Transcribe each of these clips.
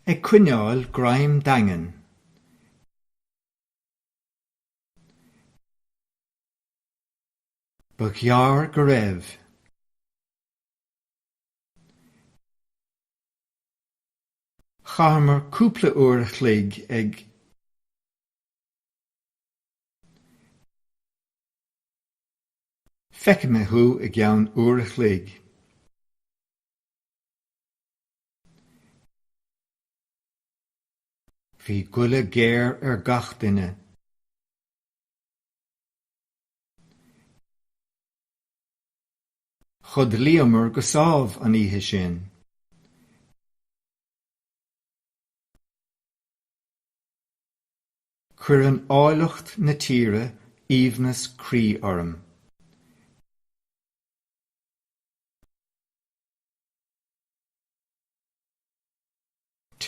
Ag coinneáil greim daingean. Ba ghearr go raibh. Chaitheamar cúpla uair a chloig ag. Feicfidh mé thú i gceann uair a chloig. Bhí goile géar ar gach duine. Chodlaíomar go sámh an oíche sin. Cuireann áilleacht na tíre aoibhneas croí orm.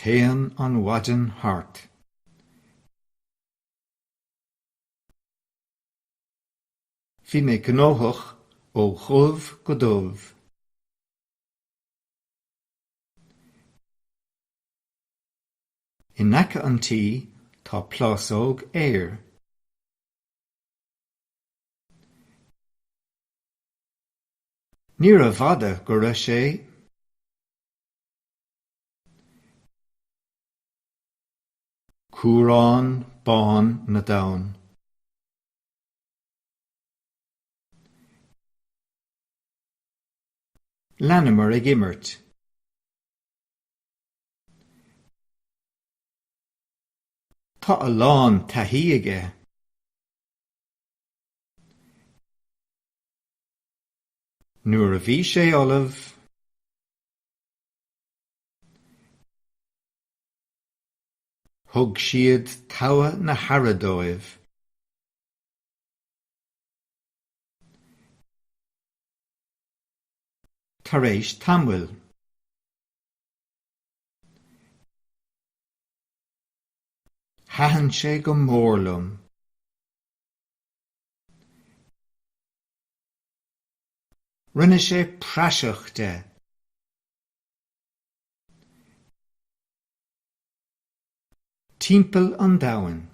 Téann an mhaidin thart. Bhí mé gnóthach ó dhubh go dubh. In aice an tí tá plásóg fhéir. Níorbh fhada go raibh sé. Cúrán bán na dtonn. Leanamar ag imirt. Tá a lán taithí aige. Nuair a bhí sé ullamh. Thug siad togha na haire dóibh. Tar éis tamaill. Thaitin sé go mór liom. Rinne sé praiseach de. Timpeall an domhain.